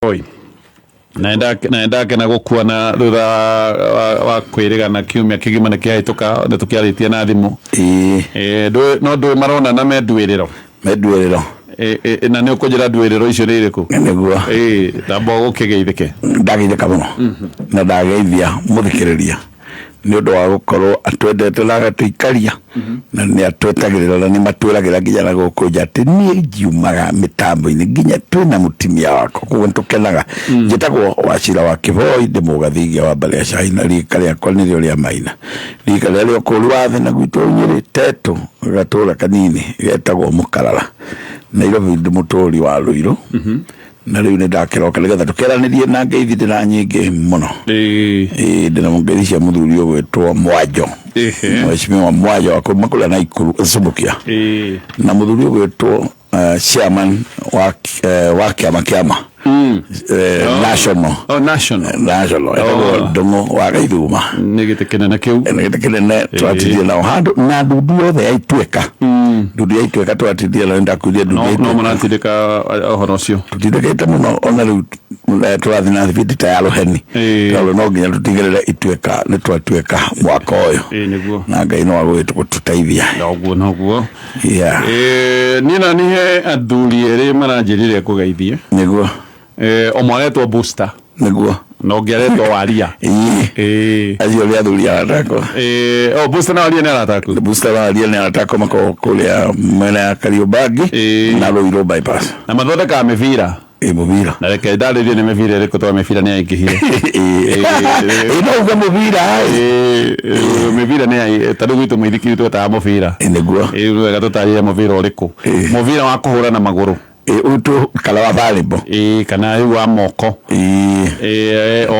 Oi. Na ndakena gũkuona thutha wa kwĩrĩgana kiumia kĩgima nĩ kĩahĩtũka nĩ tũkĩarĩtie na thimũ. Ĩĩ. No ndũĩ maronana me nduĩrĩro. Me nduĩrĩro. Na nĩ ũkũnjĩra nduĩrĩro icio nĩ irĩkũ? Nĩguo. Tamba ũgũkĩgeithĩke. Ndageithĩka mũno na ndageithia mũthikĩrĩria nĩ ũndũ wa gũkorwo atwendete na agatũikaria na nĩ atwetagĩrĩra na nĩ matwĩragĩra nginya na gũkũ nja atĩ niĩ ngiumaga mĩtambo-inĩ nginya twĩna mũtumia wakwa, koguo nĩ tũkenaga. Njĩtagwo Wachira wa Kĩboi, ndĩ mũgathingia wa mbarĩ ya China, rika rĩakwa nĩrĩo rĩa Maina, rika rĩrĩa rĩa ũkũũri wa thĩ na gwitũ Nyĩrĩ Tetũ, gatũũra kanini getagwo Mũkarara, Nairobi. Ndĩ mũtũũri wa Ruiru na rĩu nĩ ndakĩroka nĩgetha tũkeranĩrie na ngeithi ndĩna nyingĩ mũno. Ĩĩ, ndĩna ngeithi cia mũthuri ũgwĩtwo Mwanjo, Mheshimiwa Mwanjo wa kuma kũrĩa Naikuru Subukia, na mũthuri ũgwĩtwo chairman wa kĩama kĩama national. Oh, national. National, etagwo Ndũng'ũ wa Gaithuma. Nĩ gĩtĩ kĩnene kĩu. Nĩ gĩtĩ kĩnene. Tũratindire nao handũ na ndundu yothe ya Ituĩka, ndundu ya Ituĩka tũratindire nao, ndakuire ndundu ya No Ituĩka. Mũratindĩka ũhoro ũcio. Tũtindĩkĩte mũno, ona rĩu tũrathiĩ na thibindi ta ya rũheni, tondũ no nginya tũtigĩrĩre Ituĩka nĩ twatuĩka mwaka ũyũ. Ĩĩ, nĩguo. Na Ngai no agũgĩtũteithia. Noguo, noguo. Yeah. Niĩ na niĩ he athuri erĩ maranjĩrire kũgeithie. Ũmwe aretwo Booster na ũngĩ aretwo Waria. Acio nĩ athuri aratakwa. Oh, Booster na Waria nĩ arata aku? Booster na Waria nĩ aratakwa, makoragwo kũrĩa mwena ya Kariobangi na Ruiru bypass. Na mathondekaga mĩbira. Ĩ, mũbira. Na reke ndarĩrie nĩ mĩbira ĩrĩkũ, tondũ mĩbira nĩ yaingĩhire. Ĩ, no uge mũbira ĩ. Mĩbira nĩ ta rĩu gwitũ mũithikiri twetaga mũbira. Ĩ, nĩguo. Rĩu wega tũtarĩrie mũbira ũrĩkũ. Mũbira wa kũhũra na magũrũ. Ĩ, ũyũ kana wa volleyball. Ĩ, kana rĩu wa moko.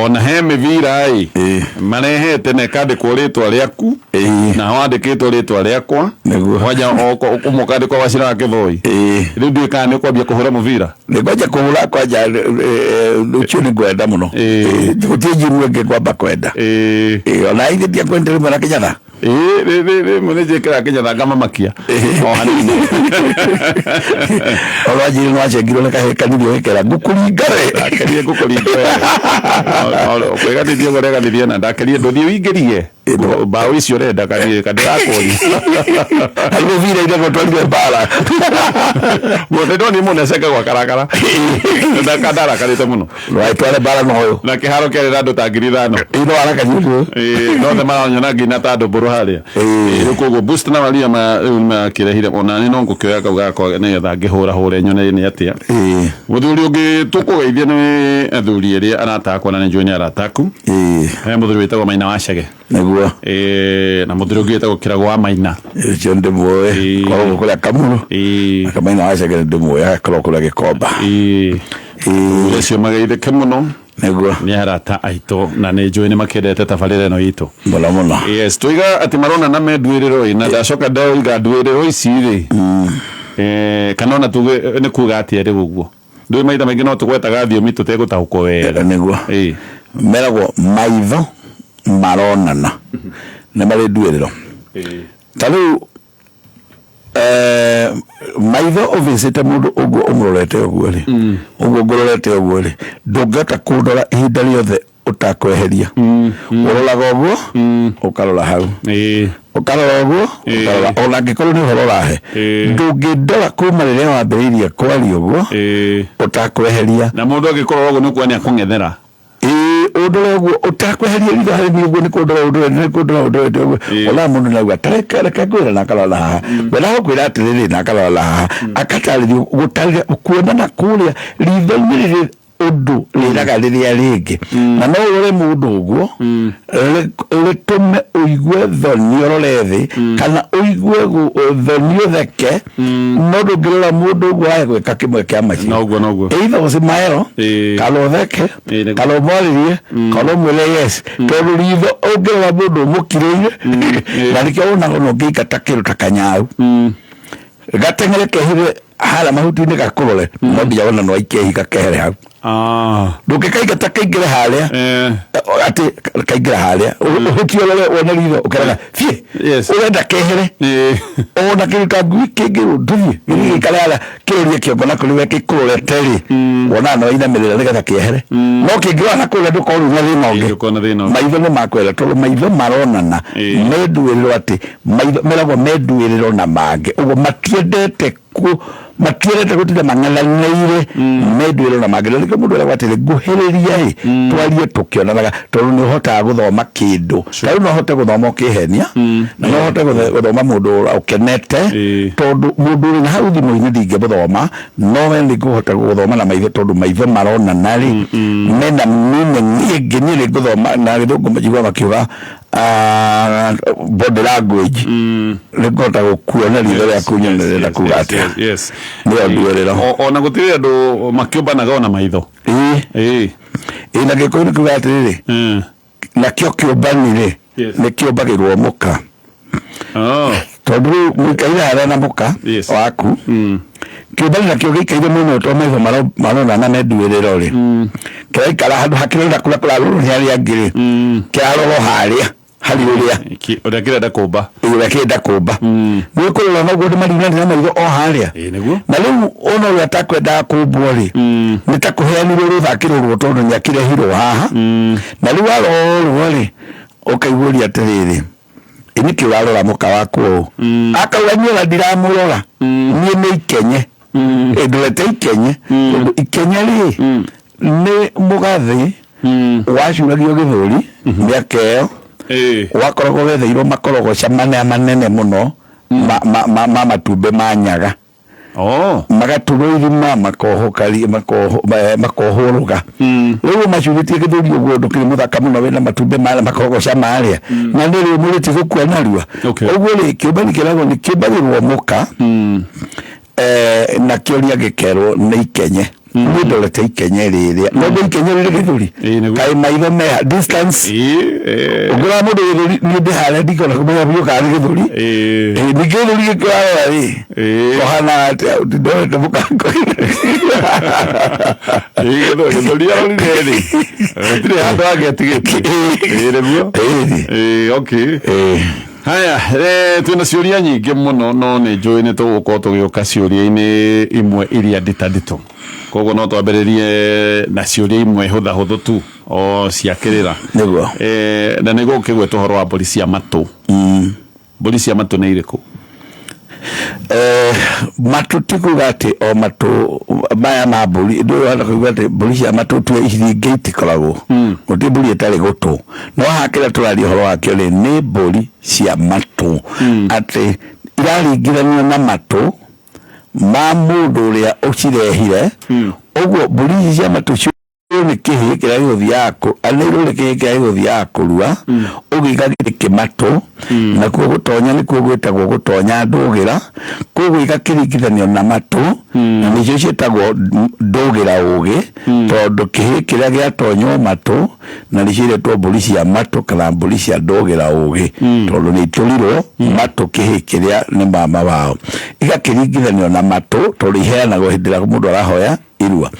Ona he mĩbira ĩ marehete na ĩkandĩkwo rĩtwa rĩaku na wandĩkĩtwo rĩtwa rĩakwa. Wanja ũmwe ũkandĩkwo Wachira wa Kĩthoi. Rĩu ndiũĩ kana nĩ ũkwambia kũhũra mũbira. Nĩ ngwanja kũhũra kwanja rũciũ, nĩ ngwenda mũno. Gũtirĩ njimu ĩngĩ ngwamba kwenda. Ona ithe ndiakwendire rĩmwe na kĩnyatha. Rĩmwe nĩ njĩkĩraga kĩnyatha ngamamakia o hanini. Orwanjiri nĩ wacengirwo nĩ kahĩĩ kanini ũgĩkera ngũkũringa we. Ndakerie ngũkũringa we, kwĩganithia ũguo ũreganithia na ndakerie ndũthiĩ ũingĩrie mbaũ icio ũrenda kandĩrakũria. Harĩ mũbira ine gũtwarire mbara. Guothe ndonire mũndũ acengagwo akarakara, ndarakarĩte mũno. Ndũgagĩtware mbara na ũyũ. Na kĩharo kĩarĩ na andũ ta 5,000. Ino warakanyurio. Ĩĩ, nothe maranyona nginya ta ndũmbũrũ harĩa. Rĩu koguo Boost na Waria rĩu nĩmakĩrehire, ona nĩ no ngũkĩoya kau gakwa nĩgetha ngĩhũra hũre nyone nĩ atĩa. Mũthuri ũngĩ tũkũgeithia nĩ athuri erĩ arata akwa, na nĩ njũĩ nĩ arata aku. He mũthuri wĩtagwo Maina wa Chege. Na mũthuri ũngĩ wĩtagwo Kĩrago wa Maina. Ũcio ndĩmũĩ. Koragwo kũrĩa Kamuru. Kamaina wa Chege ndĩmũĩ, agakorwo kũrĩa Gĩkomba. Acio mageithĩke mũno. Nĩ arata aitũ na nĩ njũĩ nĩ makĩendete tabarĩra ĩno itũ. Mũno mũno. Yes, tũiga atĩ maronana me nduĩrĩro ĩ, na ndacoka ndoiga nduĩrĩro ici rĩ, kana ona tuge nĩ kuga atĩa rĩu ũguo, ndũĩ maita maingĩ no tũgwetaga thiomi tũtegũtaũkwo wega. Nĩguo. Meragwo maitho maronana nĩ marĩ nduĩrĩro. Ta rĩu maitho ũbicĩte mũndũ ũguo ũmũrorete ũguo rĩ, ũguo ngũrorete ũguo rĩ, ndũngĩhota kũndora ihinda rĩothe ũtakweheria. Ũroraga ũguo, ũkarora hau, ũkarora ũguo, ũkarora, ona angĩkorwo nĩ ũhoro ũrahe, ndũngĩndora kuma rĩrĩa wambĩrĩirie kwaria ũguo ũtakweheria. Na mũndũ angĩkorora ũguo nĩ kuonia akũng'ethera. Ĩĩ, ũndore ũguo ũtakweheria ritho harĩ niĩ ũguo nĩ kũndora ũndorete, nĩ kũndora ũndorete ũguo. Ona mũndũ nauga tareke reke ngwĩre, na akarora haha, ngwenda gũkwĩra atĩrĩrĩ, na akarora haha, akatarĩria gũtarĩria kuonana kũrĩa ritho-inĩ rĩrĩ ũndũ rĩraga rĩrĩa rĩngĩ, na no ũrore mũndũ ũguo rĩtũme ũigue thoni ũrore thĩ kana ũigue thoni ũtheke, no ndũngĩrora mũndũ ũguo wae gwĩka kĩmwe kĩa macio. Noguo, noguo. Either ũcimaero kana ũtheke kana ũmwarĩrie kana ũmwĩre yes, tondũ ritho ũngĩrora mũndũ ũmũkirĩire, na nĩkĩo wonaga ona ũngĩingata kĩndũ ta kanyau gateng'ere kehithe harĩa mahuti-inĩ gakũrore, no nginya wona no aikie ihiga kehere hau. Ah. Ndũngĩkaingata kaingĩre harĩa. Eh. Atĩ kaingĩra harĩa ũhĩtie ũrore wone ritho ũkeraga thiĩ. Ũrenda kehere. Ona kĩndũ ta ngui kĩngĩ ndũthiĩ gĩthiĩ gĩikare harĩa kĩrorie kĩongo na kũrĩ we gĩkũrorete rĩ, wonaga nĩ wainamĩrĩra nĩgetha kĩehere, no kĩngĩrora na kũrĩa ndũkorwo rĩu na thĩna ũngĩ. Ndũkorwo na thĩna ũngĩ. Maitho nĩ makwenda tondũ maitho maronana menduĩrĩro, atĩ maitho meragwo menduĩrĩro na mangĩ ũguo matiendete ku matiendete gũtinda mang'ethanĩire, menduĩrĩro na mangĩ. Na nĩkĩo mũndũ eragwo atĩrĩ, nguhĩrĩria ĩ twarie tũkĩonanaga, tondũ nĩ ũhotaga gũthoma kĩndũ. Ta rĩu no ũhote gũthoma ũkĩhenia, na no ũhote gũthoma mũndũ ũkenete, tondũ mũndũ ũrĩ na hau thimũ-inĩ ndingĩmũthoma, no we nĩ ngũhota gũthoma na maitho, tondũ maitho maronana rĩ mena meaning ĩngĩ. Niĩ nĩ ngũthoma na Gĩthũngũ njiguaga makiuga, ah, body language, nĩ ngũhota gũkuona ritho rĩaku nyone rĩrenda kuga atĩa. Nĩyo nduĩrĩro. Ona gũtirĩ andũ makĩũmbanaga ona maitho. Ĩĩ. Ĩĩ, na Gĩkũyũ nĩ kuga atĩrĩrĩ, nakĩo kĩũmbani rĩ nĩ kĩũmbagĩrwo mũka. Tondũ rĩu mũikaire harĩa na mũka waku, kĩũmbani nakĩo gĩikaire mwena ũyũ, tondũ maitho maronana me nduĩrĩro rĩ, kĩraikara handũ hakĩrora kũrĩa kũrarorwo nĩ arĩa angĩ rĩ, kĩrarorwo harĩa harĩ ũrĩa Ũrĩa kĩrenda kũmba. Ũrĩa kĩrenda kũmba nĩ kũrora noguo andũ maringanĩra maitho o harĩa. Ĩĩ, nĩguo. Na rĩu ona ũrĩa atakwendaga kũmbwo rĩ, nĩ ta kũheanirwo rũtha akĩrorwo, tondũ nĩ akĩrehirwo haha. Na rĩu arorwo rĩ, ũkaiguĩria atĩrĩrĩ, ĩ nĩkĩ ũrarora mũka waku ũũ? Akauga, niĩ ona ndiramũrora, niĩ nĩ ikenye. Ĩ, ndorete ikenye, tondũ ikenye rĩ nĩ mũgathĩ wacuragio gĩthũri mĩaka ĩyo, wakoragwo wetheirwo makorogoca manene manene mũno ma matumbĩ ma nyaga. Magaturwo irima, makohũka makohwo rũga. Rĩu macurĩtie gĩthũri ũguo, ndũkĩrĩ mũthaka mũno wĩna matumbĩ ma makorogoca marĩa, na nĩ rĩu mũrĩtie gũkua narua. Ũguo rĩ, kĩũmbani kĩragwo nĩ kĩũmbagĩrwo mũka, na kĩoria gĩkerwo nĩ ikenye. Niĩ ndorete ikenye rĩrĩa, no ndĩ ikenye rĩrĩ gĩthũri. Ĩĩ, nĩguo. Kaĩ maitho me distance. Ũngĩrora mũndũ gĩthũri, niĩ ndĩ harĩa ndingĩhota kũmenya biũ kana nĩ gĩthũri. Ĩĩ, ningĩ gĩthũri gĩkĩrarora rĩ, kũhana atĩa? Ndorete mũkango. Ĩĩ, gĩthũri arorire rĩ, gũtirĩ handũ hangĩ atigĩtie. Ĩĩ, nĩguo. Ĩĩ, okay. Haya, twĩna ciũria nyingĩ mũno, no nĩ njũĩ nĩ tũgũkorwo tũgĩũka ciũria-inĩ imwe iria nditanditũ, koguo no twambĩrĩrie na ciũria imwe hũthahũthũ tu o cia kĩrĩra. Nĩguo. Na nĩ gũkĩgwetwo ũhoro wa mbũri cia matũ. Mbũri cia matũ nĩ irĩkũ? Matũ ti kuga atĩ o matũ maya ma mbũri. Ndũĩ wahota kuga atĩ mbũri cia matũ tue ici ingĩ itikoragwo. Gũtirĩ mbũri ĩtarĩ gũtũ, no haha kĩrĩa tũraria ũhoro wakĩo rĩ, nĩ mbũri cia matũ, atĩ iraringithanio na matũ ma mũndũ ũrĩa ũcirehire. Ũguo mbũri ici cia matũ nĩ kĩhĩ kĩrĩa gĩgũthiaga anĩirwo nĩ kĩhĩ kĩrĩa gĩgũthiaga kũrua, ũguo igagĩthiĩ kĩmatũ. Nakuo gũtonya nĩkuo gwĩtagwo gũtonya ndũgĩra, koguo igakĩringithanio na matũ, na nĩcio ciĩtagwo ndũgĩra ũgĩ, tondũ kĩhĩ kĩrĩa gĩatonywo matũ, na nĩcio iretwo mbũri cia matũ kana mbũri cia ndũgĩra ũgĩ, tondũ nĩ itũrirwo matũ kĩhĩ kĩrĩa nĩ mama wao. Igakĩringithanio na matũ tondũ iheanagwo hĩndĩ ĩrĩa mũndũ arahoya irua.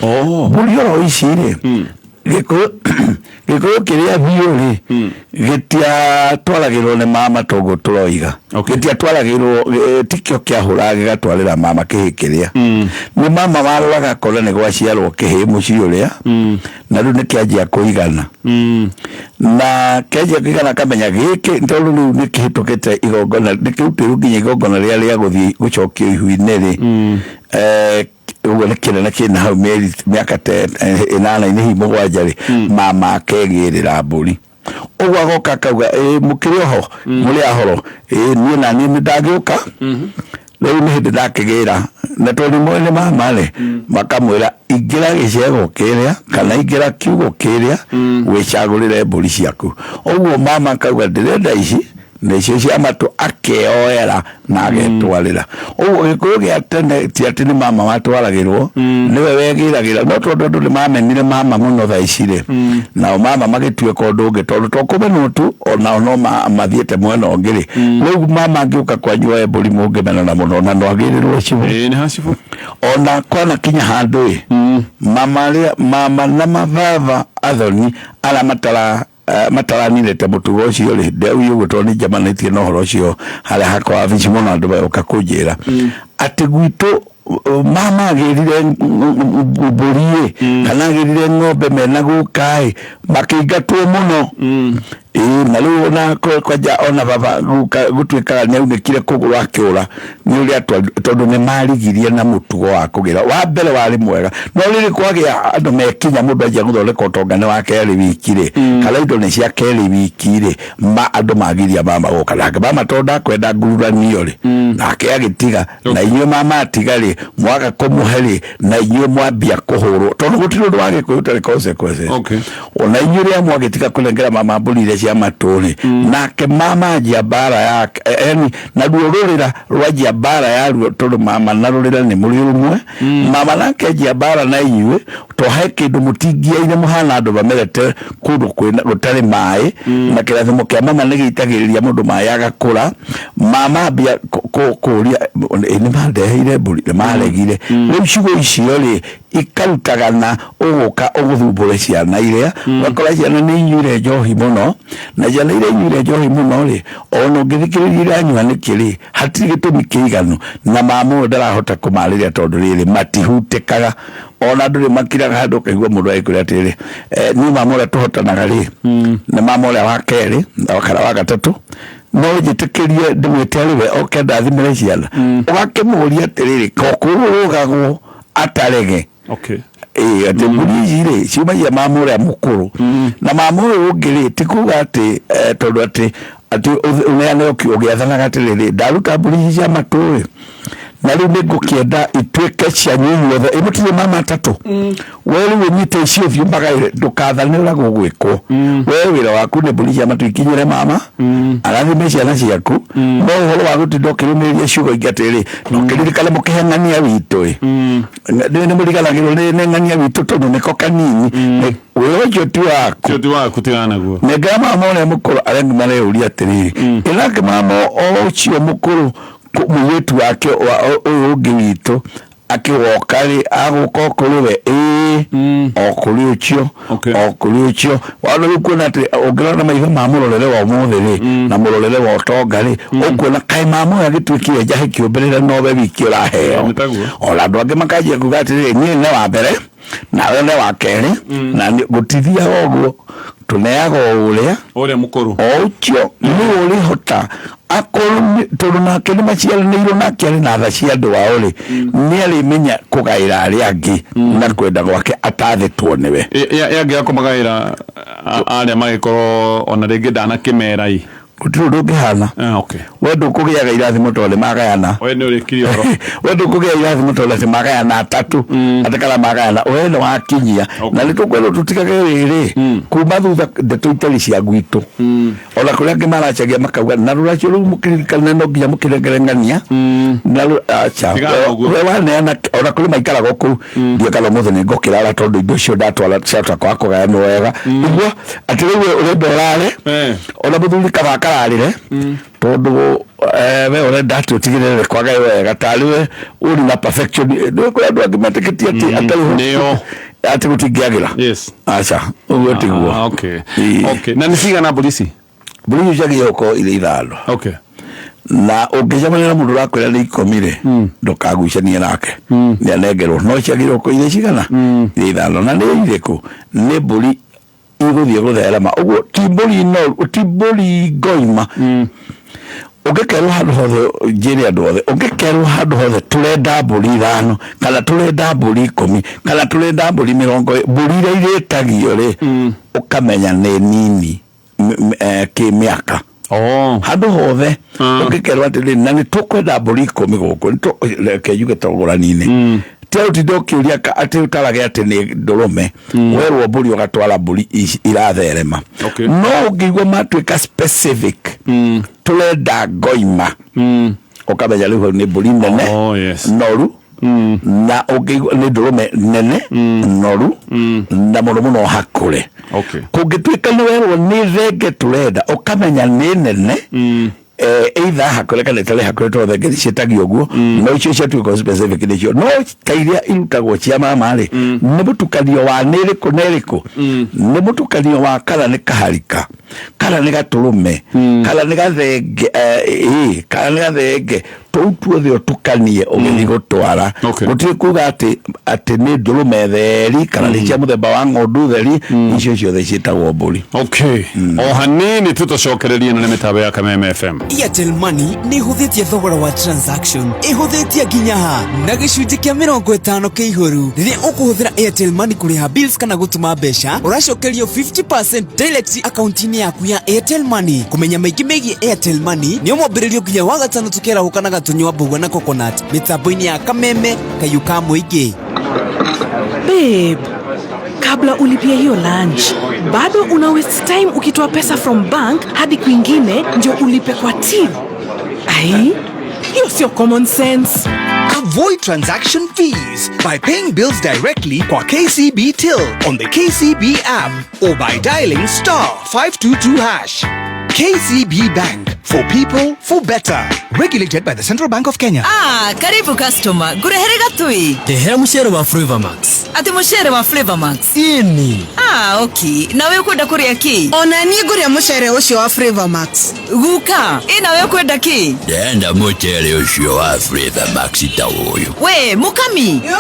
Mbũri oro ici rĩ, Gĩkũyũ kĩrĩa biũ rĩ, gĩtiatwaragĩrwo nĩ mama toguo tũroiga. Gĩtiatwaragĩrwo, tikĩo kĩahũraga gĩgatwarĩra mama kĩhĩ kĩrĩa. Nĩ mama waroraga akona nĩ gwaciarwo kĩhĩ mũciĩ ũrĩa, na rĩu nĩ kĩanjia kũigana. Na kĩanjia kũigana akamenya gĩkĩ, tondũ rĩu nĩ kĩhĩtũkĩte igongona, nĩ kĩrutĩirwo nginya igongona rĩrĩa rĩa gũthiĩ gũcokio ihu-inĩ rĩ, ũguo nĩ kĩnene kĩna hau mĩeri mĩaka ta ĩnana-inĩ hihi 7 rĩ, mama akegĩrĩra mbũri. Ũguo agoka akauga, ĩ mũkĩrĩ oho, mũrĩ ahoro? Ĩ niĩ na niĩ nĩ ndagĩũka rĩu, nĩ hĩndĩ ndakĩgĩra. Na tondũ nĩ moĩ nĩ mama rĩ, makamwĩra, ingĩra gĩcego kĩrĩa kana ingĩra kiugũ kĩrĩa wĩcagũrĩre mbũri ciaku. Ũguo mama akauga, ndĩrenda ici. Nĩcio cia matũ akeoera na agetwarĩra. Ũguo Gĩkũyũ gĩa tene ti atĩ nĩ mama watwaragĩrwo, nĩwe wegĩragĩra. No tondũ andũ nĩ mamenire mama mũno thaa ici rĩ, nao mama magĩtuĩka ũndũ ũngĩ, tondũ to kũmenwo tu, onao no mathiĩte mwena ũngĩ rĩ. Rĩu mama angĩũka kwanyu oe mbũri mũngĩmenana mũno na no agĩrĩrwo cibũ. Ĩĩ nĩ hacibũ. Ona kwanakinya handũ ĩ, mama arĩa mama na mababa athoni arĩa matara mataranirĩte mũtugo ũcio rĩ, ndauye ũguo tondũ nĩ njemanĩtie na ũhoro ũcio harĩa hakwa wabici mũno, andũ magoka kũnjĩra atĩ gwitũ mama agĩrire mbũri ĩ kana agĩrire ng'ombe mena guka ĩ, makĩingatwo mũno. Ĩĩ, na rĩu ona kwanja ona baba guka gũtuĩkaga nĩ aunĩkire kũgũrũ akĩũra nĩ ũrĩa tondũ nĩ marigirie na mũtugo wa kũgĩra wa mbere warĩ mwega. No rĩrĩ kwagĩa andũ mekinya, mũndũ anjia gũthondeka ũtonga nĩ wa kerĩ wiki rĩ, kana indo nĩ cia kerĩ wiki rĩ, ma andũ magiria mama gũka nake. Mama tondũ ndakwenda ngururanio rĩ, nake agĩtiga. Na inyuĩ mama atiga rĩ, mwaga kũmũhe rĩ, na inyuĩ mwambia kũhũrwo, tondũ gũtirĩ ũndũ wa Gĩkũyũ ũtarĩ consequences. Ona inyuĩ rĩrĩa mwagĩtiga kũnengera mama mbũri iria cia matũ rĩ, nake mama anjia mbara yake, yani naruo rũrĩra rwanjia mbara yaruo, tondũ mama na rũrĩra nĩ mũrĩ ũmwe. Mama nake anjia mbara na inyuĩ, to he kĩndũ mũtingiaire, mũhana andũ mamerete kũndũ kwĩna gũtarĩ maĩ, na kĩrathimo kĩa mama nĩ gĩitagĩrĩria mũndũ maĩ agakũra. Mama ambia kũria, "Ĩ, nĩ mandeheire mbũri, nĩ maregire." Rĩu ciugo icio rĩ ikarutaga na ũgũka ũgũthumbũre ciana iria, ũgakora ciana nĩ inyuire njohi mũno. Na ciana iria inyuire njohi mũno rĩ, ona ũngĩthikĩrĩria iranyua nĩkĩ rĩ, hatirĩ gĩtũmi kĩiganu, na mama ũyũ ndarahota kũmarĩria tondũ rĩrĩ matihutĩkaga. Ona andũ nĩ makiraga handũ, ũkaigua mũndũ agĩkwĩra atĩrĩrĩ, niĩ mama ũrĩa tũhotanaga rĩ, nĩ mama ũrĩa wa kerĩ na kana wa gatatũ, no njĩtĩkĩrie ndĩmwĩte arĩ we oke ndathimĩre ciana. Ũgakĩmũria atĩrĩrĩ, ko kũrũgagwo atarege? Ĩĩ, atĩ mbũri ici rĩ ciumagia mama ũrĩa mũkũrũ na mama ũyũ ũngĩ rĩ, ti kuga atĩ tondũ atĩ ũneane ũgĩathanaga atĩrĩrĩ, ndaruta mbũri ici cia matũ rĩ, na rĩu nĩ ngũkĩenda ituĩke cianyu inyuothe. Ĩ mũtirĩ mama atatũ? We rĩu ũnyite icio ũthiĩ ũmagaĩre, ndũkathane ũrĩa gũgwĩkwo. We wĩra waku nĩ mbũri cia matũ ikinyĩre mama, arathime ciana ciaku. No ũhoro wa gũtinda ũkĩrũmĩrĩria ciugo ingĩ atĩrĩrĩ, na ũkĩririkane mũkĩhe ng'ania witũ ĩ, nĩ mũriganagĩrwo nĩ ng'ania witũ tondũ nĩko kanini. Wĩra ũcio ti waku. Cio ti waku, tigana naguo. Nengera mama ũrĩa mũkũrũ. Arĩa angĩ mareyũria atĩrĩrĩ, ĩnake mama o ũcio mũkũrũ mũirĩtu wake ũyũ ũngĩ witũ akĩwoka rĩ, agũka o kũrĩ we ĩĩ, o kũrĩ ũcio, o kũrĩ ũcio wana. Rĩu kuona atĩ ũngĩrora na maitho ma mũrorere wa ũmũthĩ rĩ, na mũrorere wa ũtonga rĩ, ũkuona kaĩ mama ũyũ agĩtuĩkire njahĩ kĩũmbĩrĩre nowe wiki ũraheo. Nĩ taguo. Ona andũ angĩ makanjia kuga atĩrĩrĩ, niĩ nĩ wa mbere nawe nĩ wa kerĩ, na gũtithiaga ũguo, tũneaga o ũrĩa Ũrĩa mũkũrũ. O ũcio nĩwe ũrĩhota akorwo tondũ nake nĩ maciaranĩirwo, nake arĩ na tha cia andũ ao rĩ, nĩ arĩmenya kũgaĩra arĩa angĩ na kwenda gwake atathĩtwo nĩwe. Yangĩaga kũmagaĩra arĩa magĩkorwo ona rĩngĩ ndanakĩmera ĩ? Gũtirĩ ũndũ ũngĩhana. We ndũkũgĩaga irathimo tondũ nĩ magayana. We nĩ ũrĩkirie ũhoro. We ndũkũgĩa irathimo tondũ atĩ magayana atatũ, atĩ kana magayana we nĩ wakinyia. Na nĩ tũkwĩrwo tũtigage rĩrĩ kuma thutha ndeto itarĩ cia gwitũ. Ona kũrĩa angĩ maracagia makauga na rũracio rũu, mũkĩririkane no nginya mũkĩnengere ng'ania na aca. Tigana na ũguo. We waneana, ona kũrĩ maikaraga o kũu, ndiĩ kana ũmũthĩ nĩ ngũkĩrara tondũ indo icio ndatwara ciahota kwaga kũgayanwo wega nĩguo atĩ rĩu ũrenda ũrare. Ona mũthuri kaba akararĩre tondũ we ũrenda atĩ ũtigĩrĩre kwagayo wega, tarĩ we ũrĩ na perfection. Nĩ kũrĩ andũ angĩ metĩkĩtie atĩ atarĩ Nĩo. atĩ gũtingĩagĩra. Aca, ũguo tiguo. Ĩĩ. Okay, na nĩ cigana mbũri ici? Mbũri icio ciagĩrĩire gũkorwo irĩ 5. Na ũngĩcemania na mũndũ ũrakwĩra nĩ 10 rĩ, ndũkagucanie nake, nĩ anengerwo. No ciagĩrĩirwo gũkorwo irĩ cigana? Irĩ 5. Na nĩ irĩkũ? Nĩ mbũri igũthiĩ gũtherema ũguo, ti mbũri noru, ti mbũri ngoima. Ũngĩkerwo handũ hothe, njĩre andũ othe, ũngĩkerwo handũ hothe tũrenda mbũri 5 kana tũrenda mbũri 10 kana tũrenda mbũri 20, mbũri iria irĩtagio rĩ, ũkamenya nĩ nini kĩmĩaka. Handũ hothe ũngĩkerwo atĩrĩrĩ, na nĩ tũkwenda mbũri 10 gũkũ, reke njuge togũrani-inĩ. Tiga ũtinde ũkĩũria atĩ ũtarage atĩ nĩ ndũrũme, werwo mbũri ũgatwara mbũri iratherema. No ũngĩigua matuĩka specific, tũrenda ngoima, ũkamenya rĩu hau nĩ mbũri nene. Oh, yes. Noru, na ũngĩigua nĩ ndũrũme nene noru na mũno mũno hakũre. Kũngĩtuĩka nĩ werwo nĩ thenge tũrenda, ũkamenya nĩ nene, either hakũre kana ĩtarĩ hakũre, tondũ thenge ciĩtagio ũguo. No icio ciatuĩka specific nĩcio, no ta iria irutagwo cia mama rĩ, nĩ mũtukanio wa nĩ ĩrĩkũ na ĩrĩkũ, nĩ mũtukanio wa kana nĩ kaharika, kana nĩ gatũrũme, kana nĩ gathenge, kana nĩ gathenge, tũu tuothe ũtukanie ũgĩthiĩ gũtwara. Gũtirĩ kuga atĩ nĩ ndũrũme theri kana nĩ cia mũthemba wa ng'ondu theri, icio ciothe ciĩtagwo mbũri. Okay, o hanini tũtũcokererie na nĩ mĩtambo ya Kameme FM. Airtel Money nĩ ĩhũthĩtie thogora wa transaction, ĩhũthĩtie nginya ha na gĩcunjĩ kĩa 50 kĩa igũrũ. Rĩrĩa ũkũhũthĩra Airtel Money kũrĩha bills kana gũtũma mbeca, ũracokerio 50% direct akaunti-inĩ yaku ya Airtel Money. Kũmenya maingĩ megiĩ Airtel Money nĩ mwambĩrĩrio nginya wa gatano tũkĩarahũka na gatũnyua mbũgua na coconut mĩtambo-inĩ ya Kameme kayũ ka mũingĩ. Babe, kabla ulipie hiyo lunch, bado una waste time ukitoa pesa from bank hadi kwingine ndio ulipe kwa till. Ai, hiyo sio common sense. Avoid transaction fees by paying bills directly kwa KCB Till on the KCB app or by dialing star 522 hash. KCB Bank, for people, for better. Regulated by the Central Bank of Kenya. Ah, karibu customer. Ngurehere gatui. Ndehera mucere wa Flavor Max. Ati mucere wa Flavor Max? Ĩni. Ah, okay. Nawe ukwenda kuria ki? Ona niĩ ngũrĩa mũcere ũcio wa Flavor Max. Guka, ĩ nawe ukwenda ki? Ndenda mucere ũcio wa Flavor Max ta ũyũ. We, mukami. Yo!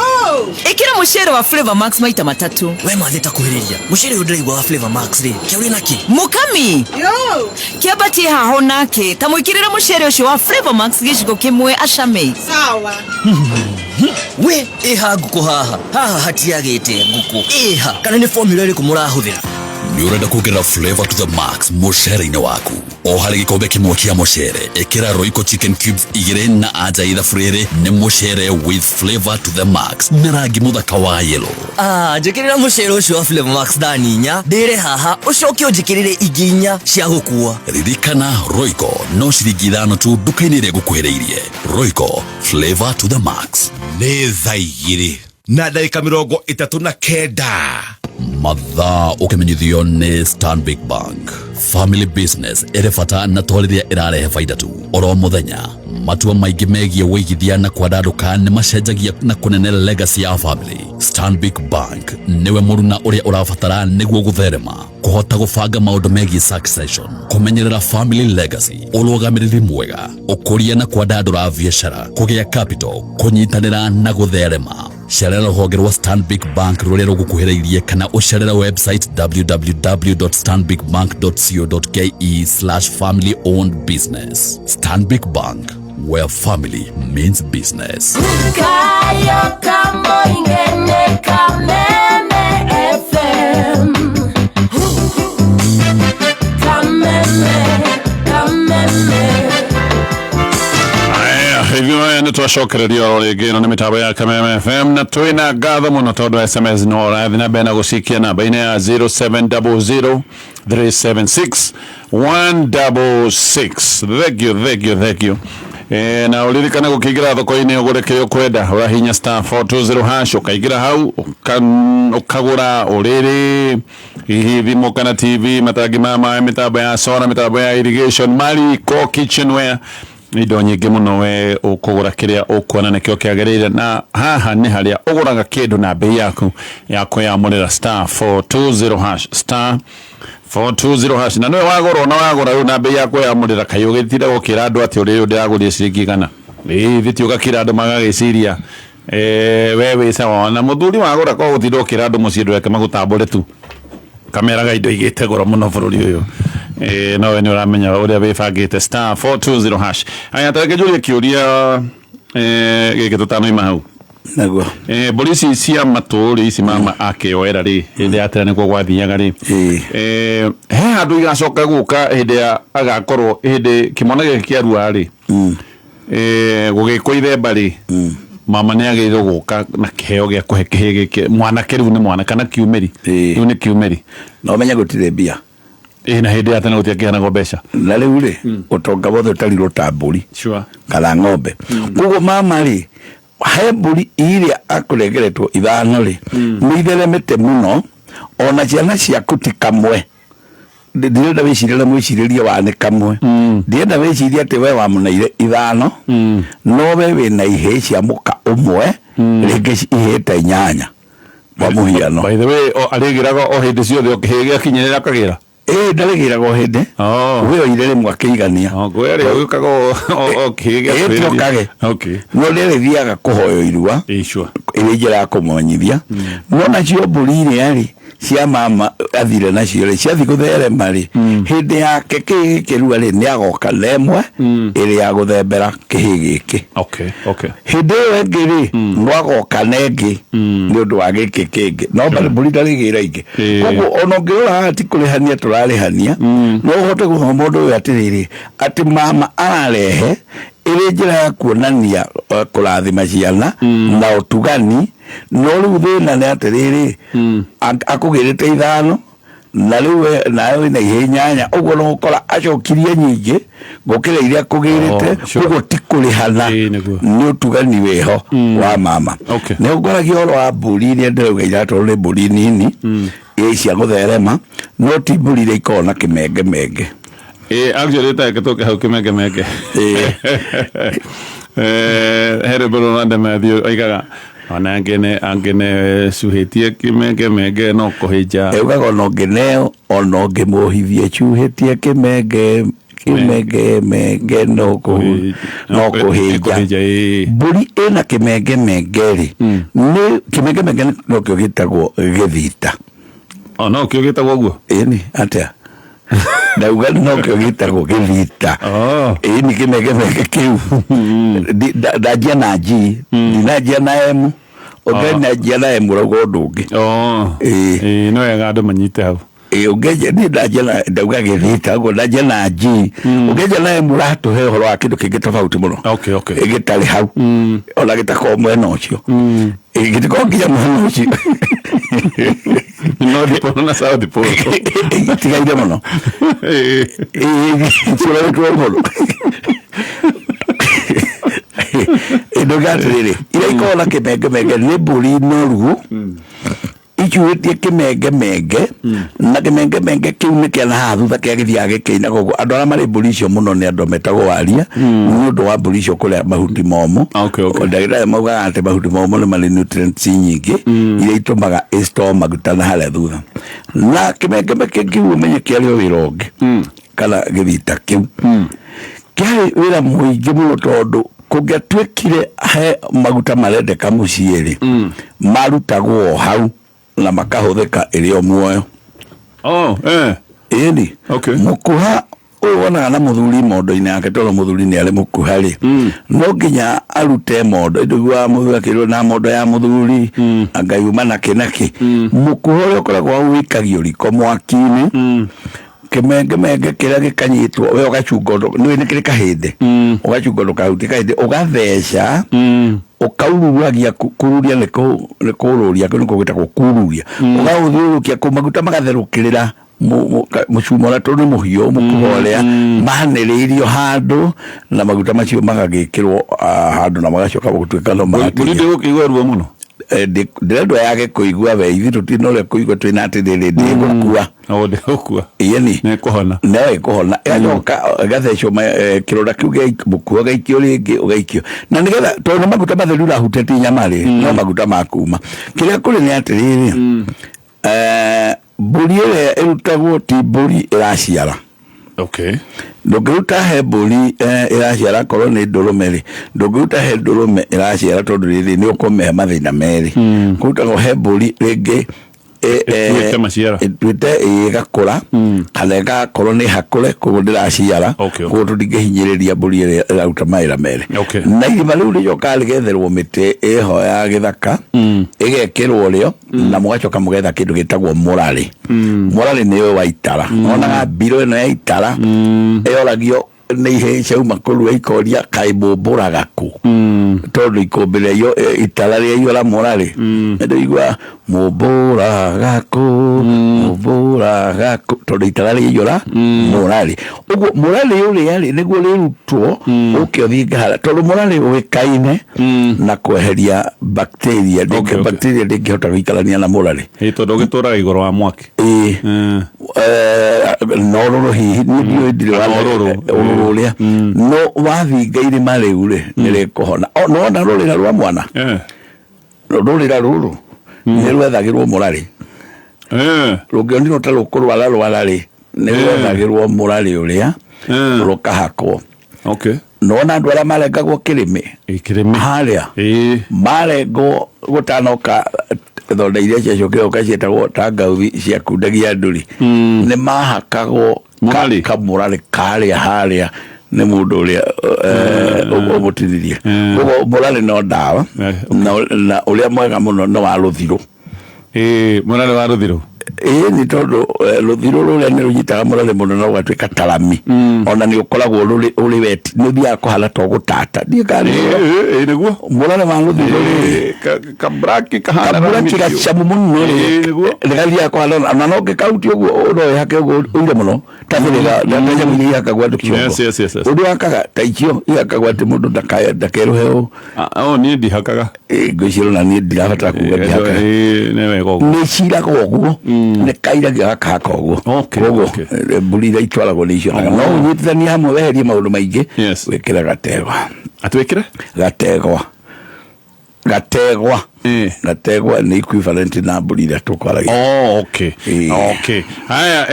Ĩkĩra mũcere wa Flavor Max maita matatũ. We mathe ta kuhĩrĩria mucere ũyũ ndĩraigua wa Flavor Max rĩ, kĩaũrĩ na kĩ? Mukami. Yo! Kĩambatie haho nake, ta mũikĩrĩre mũcere ũcio wa Flavor Max gĩciko kĩmwe acame. Sawa. We ĩha ngũkũ haha, haha hatiagĩte ngũkũ ĩha, kana nĩ formula ĩrĩkũ mũrahũthĩra? Nĩ ũrenda kuongerera flavor to the max mũcere-inĩ waku? O harĩ gĩkombe kĩmwe kĩa mũcere, ĩkĩra Royco chicken cubes 2 na anja ithabu rĩrĩ nĩ mũcere with flavor to the max na rangi mũthaka wa yellow. Ah, njĩkĩrĩra mũcere ũcio wa Flavor Max thani 4 ndĩre haha, ũcoke ũnjĩkĩrĩre ingĩ 4 cia gũkua. Ririkana, Royco no ciringi 5 tu nduka-inĩ ĩrĩa ngũkuhĩrĩirie. Royco, flavor to the max. Nĩ thaa igĩrĩ na ndagĩka 39. Mathaa ũkĩmenyithio nĩ Stanbic Bank. Family business ĩrĩ bata na to rĩrĩa ĩrarehe baida tu. Oro mũthenya matua maingĩ megiĩ wĩigithia na kwandandũka nĩ macenjagia na kũnene legacy ya family. Stanbic Bank nĩwe mũruna ũrĩa ũrabatara nĩguo gũtherema, kũhota gũbanga maũndũ megiĩ succession, kũmenyerera family legacy, ũrũgamĩrĩri mwega, ũkũria na kwandandũra biacara, kũgĩa capital, kũnyitanĩra na gũtherema. Cerera rũhonge rwa Stanbic Bank rũrĩa rũgũkuhĩrĩirie kana ũcerere website www.stanbicbank.co.ke/family owned business. Stanbic Bank, where family means business. Kayo kamoingene Kameme FM. Kameme, Kameme. Aya, hivyo haya nĩ twacokereria oro rĩngĩ. Ĩno nĩ mĩtambo ya Kameme FM na twĩna ngatho mũno tondũ SMS no ũrathiĩ na mbere na gũcikia namba-inĩ ya 0700 376 166. Thank you, thank you, thank you. Na ũririkane gũkĩingĩra thoko-inĩ ũgũre kĩrĩa ũkwenda, ũrahinya star 420 hash, ũkaingĩra hau ũkagũra ũrĩrĩ, hihi thimũ kana TV, matangi ma maĩ, mĩtambo ya solar, mĩtambo ya irrigation, mariko, kitchenware, indo nyingĩ mũno. We ũkũgũra kĩrĩa ũkuona nĩkĩo kĩagĩrĩire, na haha nĩ harĩa ũgũraga kĩndũ na bei yaku ya kwĩyamũrĩra. Star 420 hash, star 420 hash. Na nĩwe wagũra, ona wagũra rĩu na bei ya kwĩyamũrĩra, kaĩ ũgĩtire gũkĩra andũ atĩ ũrĩrĩ ndĩragũrire ciringi igana? Ĩĩ, thĩ ti ũgakĩra andũ magagĩciria we wĩ sawa. Na mũthuri wagũra ko gũtinda ũkĩra andũ mũciĩ, ndũreke magũtambũre tu kameraga indo igĩte goro mũno bũrũri ũyũ. No we nĩ ũramenya ũrĩa wĩbangĩte. Star 420 hash. Aya, tareke njũrie kĩũria gĩkĩ tũtanoima hau. Naguo. Mbũri ici cia matũ rĩ, ici mama akĩoera rĩ, hĩndĩ ya tene nĩkuo gwathiaga rĩ, he handũ igacoka gũka hĩndĩ ya agakorwo hĩndĩ kĩmwana gĩkĩ kĩarua rĩ, gũgĩkwo ithemba rĩ, Mama nĩ agĩrĩirwo gũka na kĩheo gĩa kũhe kĩhĩ gĩkĩ mwanake rĩu nĩ mwana kana kiumĩri rĩu nĩ kiumĩri. Na ũmenye gũtirĩ mbia. Ĩĩ, na hĩndĩ ya tene gũtiakĩheanagwo mbeca. Na rĩu rĩ, ũtonga wothe ũtarirwo ta mbũri kana ng'ombe. Koguo mama rĩ, he mbũri iria akũnengeretwo ithano rĩ, nĩ itheremete mũno, ona ciana ciaku ti kamwe. Ndirenda wĩcirie na mwĩcirĩrie wa nĩ kamwe. Ndirenda wĩcirie atĩ we wamũneire ithano, no we wĩna ihĩĩ cia mũka ũmwe, rĩngĩ ihĩĩ ta inyanya kwa mũhiano. By the way, o arĩgĩraga o hĩndĩ ciothe o kĩhĩĩ gĩakinyĩrĩra akagĩra? Ĩĩ, ndarĩgĩraga o hĩndĩ. We oire rĩmwe akĩigania. Kwĩ arĩa ũkaga o kĩhĩĩ Ĩĩ, ti gĩakuhĩrĩria. okage. No rĩrĩthiaga kũhoywo irua ĩrĩ njĩra ya kũmũmenyithia. No nacio mbũri iria rĩ cia mama athire nacio rĩ, ciathiĩ gũtherema rĩ, hĩndĩ yake kĩhĩĩ gĩkĩrua rĩ, nĩ agoka na ĩmwe ĩrĩ ya gũthembera kĩhĩĩ gĩkĩ. Hĩndĩ ĩyo ĩngĩ rĩ, no agoka na ĩngĩ nĩ ũndũ wa gĩkĩ kĩngĩ, no mbũri ndarĩgĩra ingĩ. Koguo ona ũngĩrora haha ti kũrĩhania tũrarĩhania, no ũhote gũthoma ũndũ ũyũ atĩrĩrĩ, atĩ mama ararehe ĩrĩ njĩra ya kuonania kũrathima ciana na ũtugani. No rĩu thĩna nĩ atĩrĩrĩ, akũgĩrĩte ithano na rĩu we nawe wĩna ihĩĩ inyanya, ũguo no ũkora acokirie nyingĩ gũkĩra iria akũgĩrĩte. Koguo ti kũrĩhana, nĩ ũtugani wĩho wa mama. Nĩ ũkoragia ũhoro wa mbũri iria ndĩrauga ira, tondũ nĩ mbũri nini ĩ cia gũtherema, no ti mbũri iria ikoragwo na kĩmengemenge. Ĩ, actually tareke tũke hau kĩmengemenge. He rwĩmbo rwa Demethiũ oigaga ona angene angene cuhĩtie kĩmengemenge no kũhĩnja. Eugaga ona ũngĩneo ona ũngĩmũhithie cuhĩtie kĩmenge kĩmengemenge no kũhĩnja. Mbũri ĩna kĩmengemenge rĩ, nĩ kĩmengemenge nokĩo gĩtagwo gĩthita. O no kĩo gĩtagwo ũguo? Ĩni atĩa? Ndauga nokĩo gĩtagwo gĩthita. Ĩni kĩmengemenge kĩu. Ndanjia na G, ndinanjia na M. Ũngĩanjia na M ũrauga ũndũ ũngĩ. Ĩĩ, no wega andũ manyite hau. Ĩĩ, ũngĩanjia, niĩ ndanjia na, ndauga gĩthita, ũguo ndanjia na G. Ũngĩanjia na M ũratũhe ũhoro wa kĩndũ kĩngĩ tofauti mũno. Gĩtarĩ hau. Ona gĩtakoragwo mwena ũcio. Ĩĩ, gĩtikoragwo nginya mwena ũcio. North Pole na South Pole. Itigaire mũno. Ĩĩ, ciũrĩtwo mũno. Ndauga atĩrĩrĩ, iria ikoragwo na kĩmengemenge nĩ mbũri noru icuĩtie kĩmengemenge, na kĩmengemenge kĩu nĩ kĩa na haha thutha kĩa gĩthiaga gĩkĩinaga ũguo. Andũ arĩa marĩ mbũri icio mũno nĩ andũ metagwo waria, nĩ ũndũ wa mbũri icio kũrĩa mahuti momũ. Ndagĩtarĩ maugaga atĩ mahuti momũ nĩ marĩ nutrients nyingĩ iria itũmaga ĩ-store maguta na harĩa thutha. Na kĩmengemenge kĩu ũmenye kĩarĩ o wĩra ũngĩ, kana gĩthita kĩu kĩarĩ wĩra mũingĩ mũno, tondũ kũngĩatuĩkire he maguta marendeka mũciĩ rĩ, marutagwo o hau na makahũthĩka ĩrĩ o muoyo. Ĩni mũkuha ũyũ wonaga na mũthuri mondo-inĩ yake, tondũ mũthuri nĩ arĩ mũkuha rĩ, no nginya arute mondo. Ndũiguaga mũthuri akĩrwo na mondo ya mũthuri angaiuma nakĩ nakĩ. Mũkuha ũrĩa ũkoragwo hau wĩikagio riko mwaki-inĩ, kĩmengemenge kĩrĩa gĩkanyitwo, we ũgacunga ũndũ nĩũĩ nĩ kĩrĩ kahĩndĩ, ũgacunga ũndũ kahutie kahĩndĩ, ũgatheca, ũkaururagia. Kururia nĩ kũrũria, kũu nĩkuo gwĩtagwo kururia. Ũgaũthiũrũrũkia kũu, maguta magatherũkĩrĩra mũcuma ũrĩa, tondũ nĩ mũhiũ mũkuha ũrĩa manĩrĩirio handũ, na maguta macio magagĩkĩrwo handũ na magacoka gũtuĩka no Mbũri ndĩgũkĩigua ruo mũno? Ndĩrendwo yage kũigua we, ithuĩ tũtirĩ na ũrĩa kũigua, twĩna atĩrĩrĩ, ndĩgũkua. Ndĩgũkua. Ĩni. Nĩ ĩkũhona. No ĩkũhona, ĩgacoka ĩgathecwo kĩronda kĩu gĩa mũkuha, ũgaikio rĩngĩ, ũgaikio, na nĩgetha, tondũ nĩ maguta matheru ũrahutĩtie nyama rĩ, no maguta ma kuma kĩrĩa kũrĩ nĩ atĩrĩrĩ, mbũri ĩrĩa ĩrutagwo ti mbũri ĩraciara. Ndũngĩruta he mbũri ĩraciara, korwo nĩ ndũrũme rĩ, ndũngĩruta he ndũrũme ĩraciara, tondũ rĩrĩ nĩ ũkũmĩhe mathĩna merĩ. Kũrutagwo he mbũri rĩngĩ ĩtuĩte maciara. Ĩtuĩte ĩgakũra, kana ĩgakorwo nĩ hakũre, koguo ndĩraciara. Koguo tũtingĩhinyĩrĩria mbũri ĩrĩa ĩraruta mawĩra merĩ. Na irima rĩu rĩcokaga rĩgetherwo mĩtĩ ĩho ya gĩthaka, ĩgekĩrwo rĩo, na mũgacoka mũgetha kĩndũ gĩtagwo mũrarĩ. Mũrarĩ nĩ ũyũ wa itara, wonaga mbiro ĩno ya itara ĩyoragio. Nĩ ihĩĩ ciauma kũrua ikoria kaĩ mũmbũraga kũ, tondũ ikũmbĩ rĩa itara rĩa iyũra mũrarĩ nĩndĩigua mũmbũraga kũ, mũmbũraga kũ, tondũ itara rĩa iyũra mũrarĩ. Ũguo mũrarĩ ũrĩa rĩ nĩguo rĩrutwo ũke ũthiĩ ngahara, tondũ mũrarĩ ũĩkaine na kweheria bacteria. Bacteria ndĩngĩhota gũikarania na mũrarĩ. Ĩ, tondũ ũgĩtũraga igũrũ wa mwaki. Ĩĩ. No rũrũ hihi niĩ ndiũĩ, ndirĩ Kana ũrũrũ. Ũrũrũ ũrĩa no wathinga irima rĩu rĩ nĩ rĩkũhona. Nĩwona rũrĩra rwa mwana, rũrĩra rũrũ nĩ rwethagĩrwo mũrarĩ. Rũngĩonirwo ta rũkũrwara rwara rĩ, nĩ rwethagĩrwo mũrarĩ ũrĩa rũkahakwo. Nona andũ arĩa marengagwo kĩrĩmĩ? Kĩrĩmĩ. Harĩa marengwo gũtanoka thonda iria ciacokire gũka ciĩtagwo tangauthi ciakundagia andũ rĩ, nĩ mahakagwo kamũrarĩ karĩa harĩa nĩ mũndũ ũrĩa ũmũtinirie. Koguo mũrarĩ no ndawa na ũrĩa mwega mũno nĩ wa rũthirũ. Mũrarĩ wa rũthirũ. Ĩĩ, nĩ tondũ rũthirũ rũrĩa nĩ rũnyitaga mũrarĩ mũno na ũgatuĩka tarami, ona nĩ ũkoragwo rũrĩ ũrĩ wet, nĩ ũthiaga kũhana ta ũgũtata. Ndiĩ kana Ĩĩ, nĩguo. Mũrarĩ wa rũthirũ rĩ, Kabraki kahana kaburaki rami biũ. Gacamu mũno rĩ. Nĩguo. Nĩgathiaga kũhana ona no ngĩkauti ũguo no ĩhake ũguo ũire mũno ta thĩrĩga ta nyamũ iria ihakagwo andũ kĩongo. Yes. Ũndũ wakaga ta icio ihakagwo atĩ mũndũ ndakerũhe ũũ. Oh, niĩ ndihakaga. Ngwĩciria ona niĩ ndirabatara kuga ndihakaga. Nĩ wega ũguo. Nĩ ciraga ũguo, nĩ kairagia gakahaka ũguo. Koguo mbũri iria itwaragwo nĩ icionaga no ũnyitithanie hamwe weherie maũndũ maingĩ, wĩkĩre gategwa. Atwĩkĩre gategwa. Gategwa nĩ equivalent na mbũri iria tũkwaragia. Oh, okay. Okay. Haya,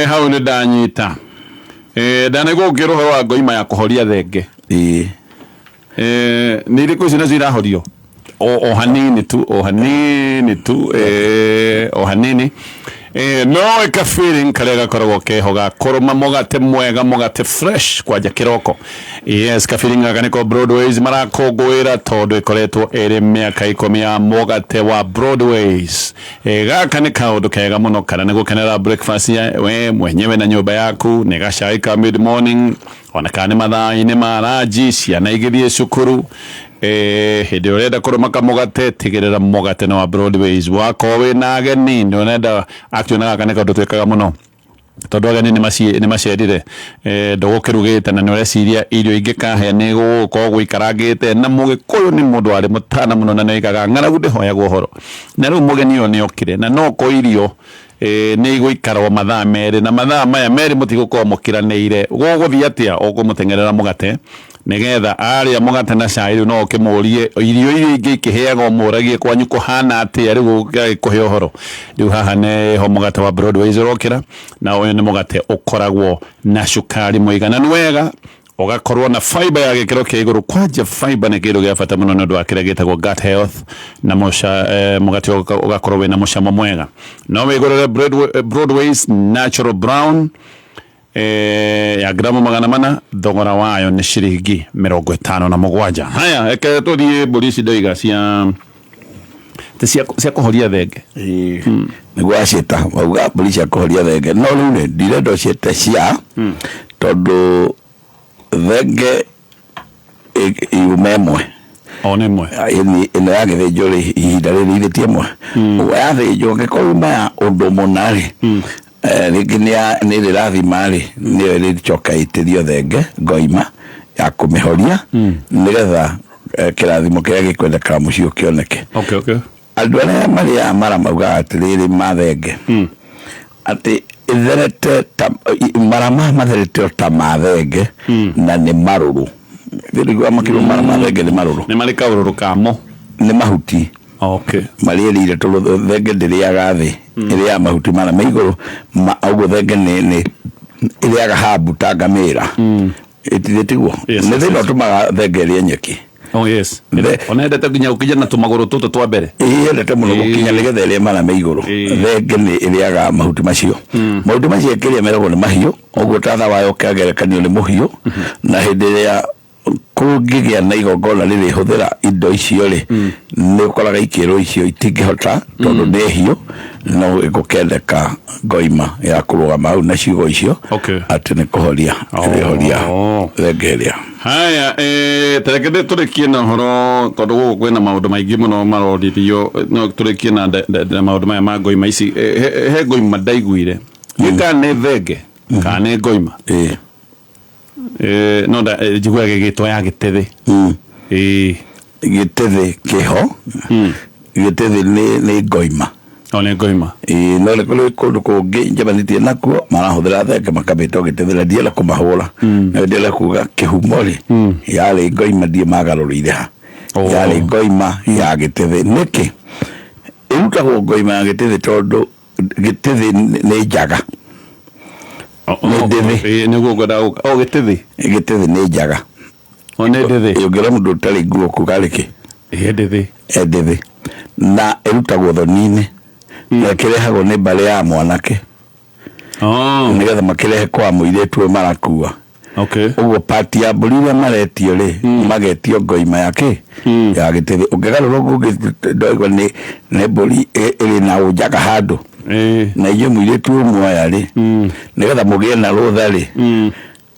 hau nĩ ndanyita. Ndanaigua ũngĩra ũhoro wa ngoima ya kũhoria thenge. Nĩ irĩkũ icio nacio irahorio? O hanini tu, o hanini tu, o hanini. No ĩka feeling karĩa gakoragwo keho ga kũrũma mũgate mwega, mũgate fresh kwanja kĩroko. Yes, ka feeling gaka nĩko Broadways marakũngũĩra, tondũ ĩkoretwo ĩrĩ mĩaka 10 ya mũgate wa Broadways. Gaka nĩ kaũndũ kega mũno, kana nĩ gũkenera breakfast ya we mwenyewe na nyũmba yaku, nĩ gacai ka mid morning, ona kana nĩ mathaa-inĩ ma ranji ciana igĩthiĩ cukuru. Hĩndĩ ĩrĩa ũrenda kũrũma kamũgate, tigĩrĩra mũgate nĩ wa Broadways. Wakorwo wĩna ageni nĩ ũrenda, actually gaka nĩ kaũndũ twĩkaga mũno, tondũ ageni nĩ macerire, ndũgũkĩrugĩte na nĩ ũreciria irio ingĩ kahĩa nĩ gũgũkorwo gũikarangĩte, na mũgĩkũyũ nĩ mũndũ warĩ mũtana mũno na nĩ oigaga ng'aragu ndĩhoyagwo ũhoro, na rĩu mũgeni ũyũ nĩ okire na no ko irio nĩ igũikarwo mathaa 2, na mathaa maya 2 mũtigũkorwo mũkiranĩire, gũgũthiĩ atĩa? Ũkũmũteng'erera mũgate nĩgetha arĩa mũgate na cai, rĩu no ũkĩmũrie irio iria ingĩ ikĩhĩaga, ũmũragie kwanyu kũhana atĩa, rĩu ũgagĩkũhe ũhoro. Rĩu haha nĩho mũgate wa Broadways ũrokĩra, na ũyũ nĩ mũgate ũkoragwo na cukari mũigananu wega, ũgakorwo na fiber ya gĩkĩro kĩa igũrũ. Kwanja fiber nĩ kĩndũ gĩa bata mũno nĩ ũndũ wa kĩrĩa gĩtagwo gut health, na mũgate ũgakorwo wĩna mũcamo mwega. No wĩgũrĩre Broadways Natural Brown ya gramu 400, thogora wayo nĩ ciringi 57. Haya, reke tũthiĩ mbũri ici ndoiga cia kũhoria thenge. Nĩguo aciĩta mauga mbũri cia kũhoria thenge, no rĩu rĩ ndirenda ũciĩte cia, tondũ thenge yuma ĩmwe. O nĩ ĩmwe. Ĩno ya gĩthĩnjwo rĩ, ihinda rĩrĩ irĩ ti ĩmwe. Ũguo yathĩnjwo angĩkorwo yuma ya ũndũ mũna rĩ, rĩngĩ nĩ ĩrĩrathima rĩ, nĩyo ĩrĩcoka ĩtĩrio thenge ngoima ya kũmĩhoria, nĩgetha kĩrathimo kĩrĩa gĩkwendekaga mũciĩ ũkĩoneke. Andũ arĩa marĩaga mara maugaga atĩrĩrĩ, ma thenge atĩ ĩtherete ta mara maya matherete o ta ma thenge na nĩ marũrũ. Thĩrĩgua makĩrwo mara ma thenge nĩ marũrũ. Nĩ marĩ kaũrũrũ kamo. Nĩ mahuti. Marĩa ĩrĩire, tondũ thenge ndĩrĩaga thĩ, ĩrĩaga mahuti mara me igũrũ. Ũguo thenge nĩ ĩrĩaga habu ta ngamĩra. Ĩtirĩ tiguo? Nĩ thĩna ũtũmaga thenge ĩrĩe nyeki. Oh yes. Ona endete nginya gũkinya na tũmagũrũ tũtũ twa mbere. Ĩĩ, endete mũno gũkinya nĩgetha ĩrĩe mara me igũrũ. Thenge nĩ ĩrĩaga mahuti macio. Mahuti macio ĩkĩrĩa meragwo nĩ mahiũ, ũguo tatha wayo ũkĩgerekanio nĩ mũhiũ, na hĩndĩ ĩrĩa Kũngĩgĩa na igongona rĩrĩhũthĩra indo icio rĩ, nĩ ũkoraga ikĩrwo icio itingĩhota tondũ nĩ hiũ, no gũkendeka ngoima ya kũrũgama hau na ciugo icio atĩ nĩ kũhoria ĩrĩhoria thenge ĩrĩa. Haya, tareke tũrĩkie na ũhoro tondũ gũkũ kwĩna maũndũ maingĩ mũno maroririo, no tũrĩkie na maũndũ maya ma ngoima ici. He ngoima ndaiguire nĩ kana nĩ thenge kana nĩ ngoima. No njiguaga ĩgĩtwo ya gĩtĩthĩ. Gĩtĩthĩ kĩho, gĩtĩthĩ nĩ ngoima. O nĩ ngoima. Ĩĩ, no nĩ kũrĩ kũndũ kũngĩ njemanĩtie nakuo marahũthĩra thenge makamĩta gĩtĩthĩ, na ndienda kũmahũra, na ndienda kuga kĩhumo rĩ yarĩ ngoima, ndiĩ magarũrĩire ha yarĩ ngoima ya gĩtĩthĩ. Nĩkĩ ĩrutagwo ngoima ya gĩtĩthĩ? Tondũ gĩtĩthĩ nĩ njaga, nĩ ndĩthĩ. Nĩguo ngwendaga gũka. O gĩtĩthĩ. Gĩtĩthĩ nĩ njaga. O nĩ ndĩthĩ. Ũngĩra mũndũ ũtarĩ nguo kuga rĩkĩ? Ĩ ndĩthĩ. Ĩ ndĩthĩ. Na ĩrutagwo thoni-inĩ na ĩkĩrehagwo nĩ mbarĩ ya mwanake nĩgetha makĩrehe kwa mũirĩtu ũyũ marakua. Ũguo pati ya mbũri iria maretio rĩ, magetio ngoima ya kĩ ya gĩtĩthĩ. Ũngĩgarũra ũguo ndoigua nĩ mbũri ĩrĩ na ũnjaga handũ, na inyuĩ mũirĩtu ũyũ muoya rĩ, nĩgetha mũgĩe na rũtha rĩ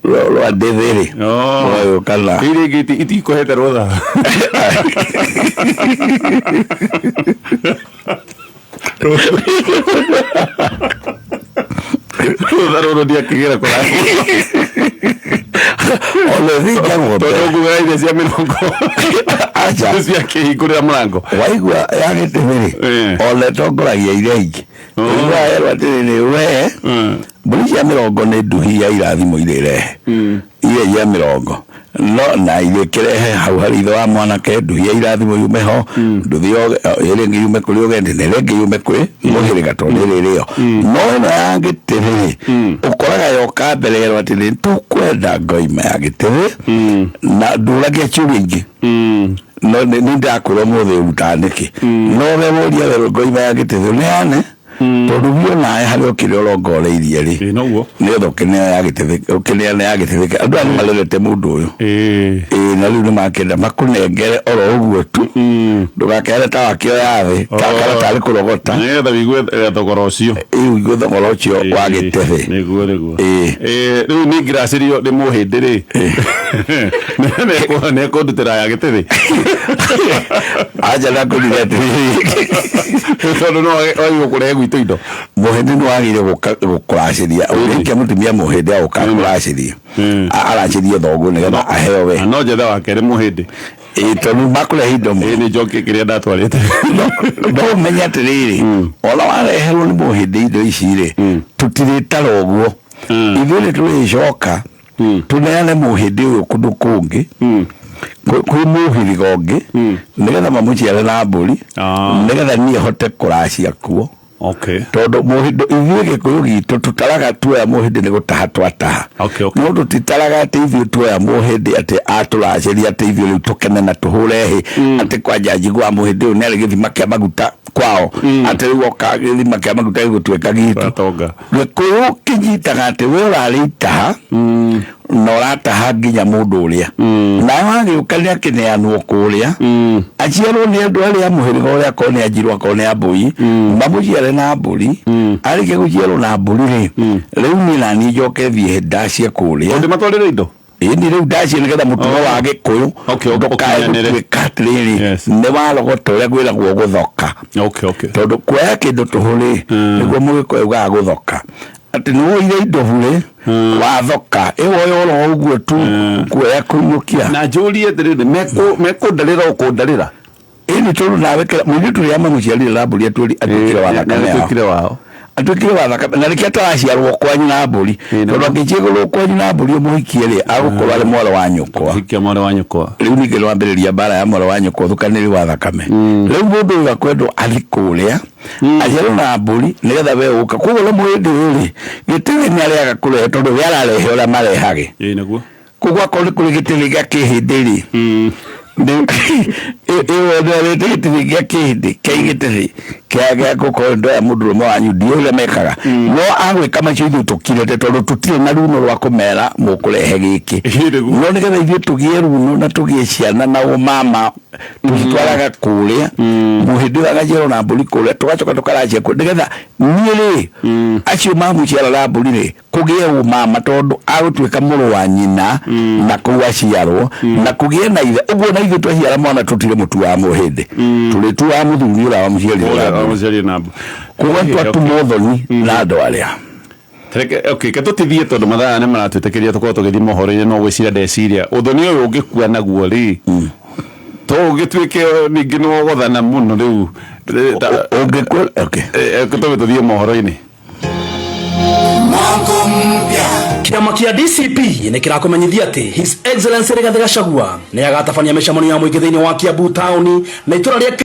rwa ndĩthĩ rĩ, mũgagĩũka na iria ingĩ itikũhete rũtha. Rũtha rũrũ ndiakĩgĩra kũraya. Ona ĩthĩnjagwo mbere. Tondũ nguga iria cia mĩrongo. Aca. Cia kĩhingũrĩra mũrango. Waigua ya gĩtĩthĩ rĩ, ona ĩtongoragia iria ingĩ. Waigua yerwo atĩrĩrĩ, we mbũri cia mĩrongo nĩ nduhi ya irathimo iria irehe iria cia mĩrongo, no na irĩkĩrehe hau harĩ ithe wa mwanake, nduhi ya irathimo yume ho, nduthi ĩrĩa ĩngĩ yume kũrĩ ũgendi, na ĩrĩa ĩngĩ yume kwĩ mũhĩrĩga tondũ ĩrĩ ĩrĩo. No ĩno ya gĩtĩthĩ rĩ, ũkoraga yoka mbere yerwo atĩrĩ, tũkwenda ngoima ya gĩtĩthĩ, na ndũragia ciũria ingĩ. No nĩ ndakwĩra ũmũthĩ ũrutaga nĩkĩ, no we woria werwo ngoima ya gĩtĩthĩ ũneane, tondũ guo nawe harĩa ũkĩrĩ ũrongoreirie rĩ, nĩgetha ũkĩneana ya gĩtĩthĩ, ũkĩneana ya gĩtĩthĩ. Andũ aya nĩmarerete mũndũ ũyũ, ĩĩ, na rĩu nĩmakĩenda makũnengere oro ũguo tu, ndũgakĩare ta wakĩoya thĩ kana tarĩ kũrogota, nĩgetha wĩigue thogora ũcio. Ĩĩ, ũigue thogora ũcio wa gĩtĩthĩ. Nĩguo nĩguo. Rĩu niĩ ngĩracĩrio nĩ mũhĩndĩ rĩ, nĩekũndutĩra ya gĩtĩthĩ? Aja ndakwĩrire atĩrĩrĩ, tondũ no wagĩrĩirwo kũrehe gwitũ indo. Mũhĩndĩ nĩ wagĩrĩire gũkũracĩria. Ũngĩhikia mũtumia mũhĩndĩ agũka akũracĩrie, aracĩrie thoguo nĩgetha aheo we. No njethe wa kerĩ mũhĩndĩ. Ĩĩ, tondũ makũrehe indo mũno. Ĩĩ, nĩ njokie kĩrĩa ndatwarĩte. No ũmenye atĩrĩrĩ, ona wareherwo nĩ mũhĩndĩ indo ici rĩ, tũtirĩtara ũguo. Ithuĩ nĩ tũrĩcoka tũneane mũhĩndĩ ũyũ kũndũ kũngĩ, kwĩ mũhĩrĩga ũngĩ, nĩgetha mamũciare na mbũri, nĩgetha niĩ hote kũracia kuo. Tondũ mũhĩndĩ, ithuĩ gĩkũyũ gitũ tũtaraga tuoya mũhĩndĩ nĩ gũtaha twataha. No tũtitaraga atĩ ithuĩ tuoya mũhĩndĩ atĩ atũracĩria atĩ ithuĩ rĩu tũkene na tũhũre hĩ, atĩ kwanja njiguaga mũhĩndĩ ũyũ nĩ arĩ gĩthima kĩa maguta kwao, atĩ rĩu oka gĩthima kĩa maguta gĩgũtuĩka gitũ. Gĩkũyũ kĩnyitaga atĩ we ũrarĩ itaha na ũrataha nginya mũndũ ũrĩa nawe wagĩũka nĩ akĩneanwo kũrĩa, aciarwo nĩ andũ arĩa mũhĩrĩga ũrĩa, akorwo nĩ anjirũ, akorwo nĩ ambũi, mamũciare na mbũri. Arĩkia gũciarwo na mbũri rĩ, rĩu niĩ na niĩ njoke thiĩ ndacie kũrĩa. Ũndĩmatwarĩre indo? Ĩni rĩu ndacie nĩgetha mũtugo wa gĩkũyũ ndũkae ũkinyanĩre. gũtuĩka atĩrĩrĩ nĩ warogota ũrĩa gwĩragwo gũthoka. Tondũ kuoya kĩndũ tũhũ rĩ, nĩguo mũgĩkũyũ augaga gũthoka, atĩ nĩ woire indo burĩ wathoka ĩwoya oro ũguo tu kuoya kũinũkia. Na njũrie atĩrĩrĩ, mekũndarĩra o kũndarĩra? Ĩni, tondũ nawe mũirĩtu ũrĩa mamũciarire na mbũri atuĩkire wa thakame yao. Atuĩkire wao. Atuĩkire wa thakame, na nĩkĩo ataraciarwo kwanyu na mbũri, tondũ angĩciarwo kwanyu na mbũri ũmũhikie rĩ, agũkorwo arĩ mwarĩ wa nyũkwa. Hikia mwarĩ wa nyũkwa. Rĩu ningĩ nĩwambĩrĩria mbara ya mwarĩ wa nyũkwa, ũthukanĩri wa thakame. Rĩu mũndũ ũyũ akwendwo athi kũrĩa aciarwo na mbũri nĩgetha we ũka koguo na mũhĩndĩ ũyũ rĩ, gĩtĩthĩ nĩ arĩaga kũrehe tondũ we ararehe ũrĩa marehage. Ĩĩ nĩguo. Koguo akorwo nĩ kũrĩ gĩtĩthĩ gĩa kĩhĩndĩ rĩ, ĩyo nĩ gĩtĩthĩ gĩa kĩhĩndĩ kĩa gĩtĩthĩ. Kĩa gũkorwo ndoya mũndũrũme wanyu, ndiũĩ ũrĩa mekaga, no agwĩka macio ithuĩ tũkirĩte tondũ tũtirĩ na runo rwa kũmera mũkũrehe gĩkĩ. No nĩgetha ithuĩ tũgĩe runo na tũgĩe ciana na ũmama, tũcitwaraga kũrĩa mũhĩndĩ ũyũ agaciarwo na mbũri kũrĩa, tũgacoka tũkaracia kũrĩa, nĩgetha niĩ rĩ, acio mamuciara na mbũri rĩ, kũgĩe ũmama, tondũ agũtuĩka mũrũ wa nyina na kũu aciarwo na kũgĩe na ithe. Ũguo na ithuĩ twaciara mwana tũtirĩ mũtu wa mũhĩndĩ, tũrĩ tu wa mũthuri ũrĩa wamuciarire na mbũri. Wamuciarire na mbũri. Koguo twatuma ũthoni na andũ arĩa Reke, okay, ke tũtithie tondũ mathaa nĩ maratwĩtĩkĩria tũkorwo tũgĩthiĩ mohoro-inĩ. No gwĩciria ndeciria ũthoni ũyũ ũngĩkua naguo rĩ, to ũgĩtuĩke ningĩ nĩ wogothana mũno rĩu. Ũngĩkua, okay. Tũgĩ tũthiĩ mohoro-inĩ. Kĩama kĩa DCP nĩ kĩrakũmenyithia atĩ His Excellency Rigathĩ Gachagua nĩ agatabania mĩcemanio ya mũingĩ thĩinĩ wa Kiambu taũni na itũra rĩa